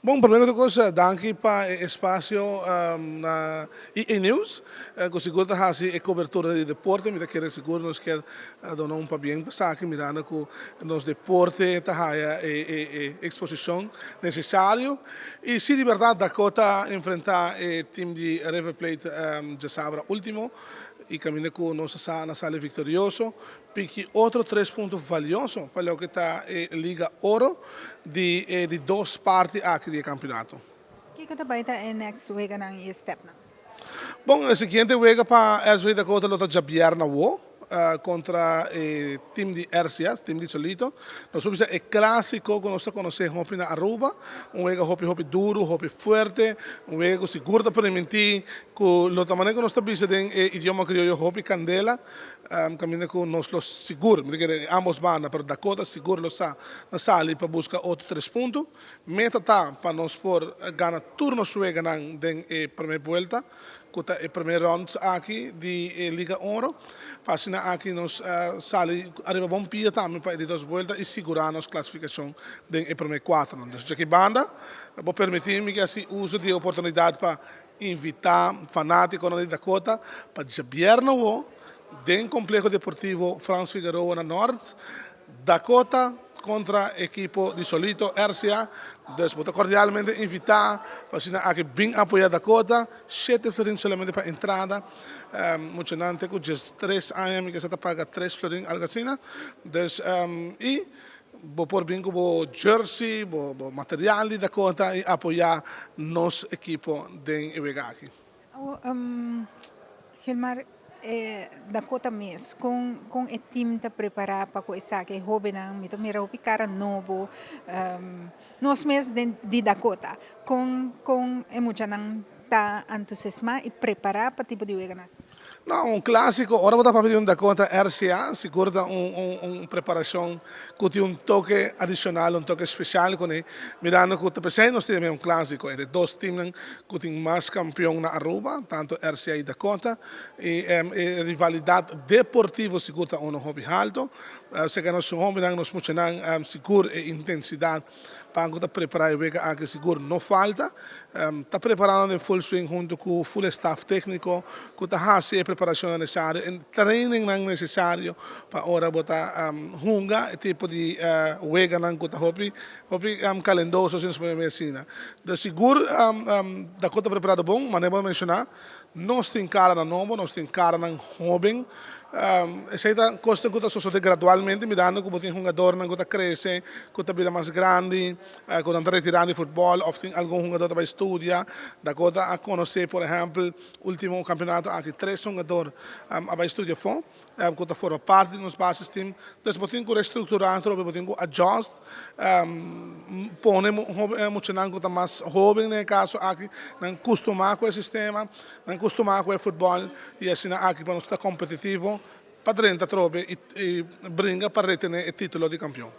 Bon, prome cos, danki pa e espacio na EA News, cu sigur ta haci e cobertura di deporte. Mi ta kere sigur nos kier duna un pabien pa esaki, mirando cu nos deporte ta haya e exposicion necesario. Y si, di berdad, Dakota a enfrenta e team di River Plate diasabra ultimo y caminda cu nos a sali victorioso, piki otro 3 punto valioso pa loke ta e Liga Oro di dos parti aki di campeonato. Kico ta bay ta e next wega nan y step nan? Bon, e siguiente wega pa SV Dakota lo ta diabierna awo contra e team di RCA, team di Solito. Nos por bisa e clasico cu nos ta conoce hopi na Aruba, un wega hopi hopi duro, hopi fuerte, un wega cu sigur ta permiti cu lo ta manera cu nos ta bisa den e idioma crioyo, hopi candela, caminda cu nos lo sigur, mi ta ambos banda, pero Dakota sigur lo sa na sali pa busca otro 3 punto. Meta ta pa nos por gana tur nos weganan den e prome vuelta, cu ta e prome round aki di Liga Oro. Pa asina aki nos sali ariba bon pia tambe pa e di dos vuelta y sigura nos clasificacion den e prome cuatro. Dus aki banda, bo permiti mi cu haci uso di oportunidad pa invita fanatico di Dakota pa diabierna awo den Complejo Deportivo Frans Figueroa na Noord, Dakota contra ekipo di Solito, RCA. Dus bo ta cordialmente invita pa asina aki bin apoya Dakota. 7 florin solamente pa entrada. Muchanan te cu 13 aña, mi kier paga 3 florin, algo asina. Dus y bo por bin cu bo jersey, bo material di Dakota y apoya nos ekipo den e wega aki. Oh, Gilmar, Dakota mes, con e team ta prepara pa esaki hobennan, mi ta mira hopi cara nobo, nos mes di Dakota, con e muchanan ta entusiasma y prepara pa tipo di wega nan? No, un clasico. Ora bo ta papia di un Dakota RCA, sigur ta un preparacion cu tin un toke adicional, un toke special cu ne. Mirando cu ta nos tin un clasico, e dos team cu tin mas campeon na Aruba, tanto RCA y Dakota, y rivalidad deportivo sigur ta un hopi halto. Sea nos hobennan, nos muchanan, sigur e intensidad pa ta prepara e wega aki sigur no falta. Ta preparando den full swing hunto cu full staff tecnico, cu ta haci e preparacion necesario, e training nan necesario pa ora bo ta hunga e tipo di wega nan cu ta hopi hopi calentoso, sin por asina. Dus sigur Dakota prepara bon, manera bo a menciona, nos tin cara nan nobo, nos tin cara nan hoben. Esey ta cos cu ta sucede gradualmente, mirando cu tin hungado nan cu ta crece, cu ta bira mas grandi, cu ta retirando di futbol, of tin algun hungado cu ta bay studia. Dakota a conoce, por ehempel, ultimo campeonato aki, tres hungado a bay studia afo, cu ta forma parti di nos basis team. Dus bo tin cu reestructura, bo tin cu adjust, pone muchanan cu ta mas hoben den caso aki, nan custuma cu e sistema, nan custuma cu e futbol y asina aki pa nos ta competitivo, pa drenta trobe y bringa pa retene e titulo di campeon.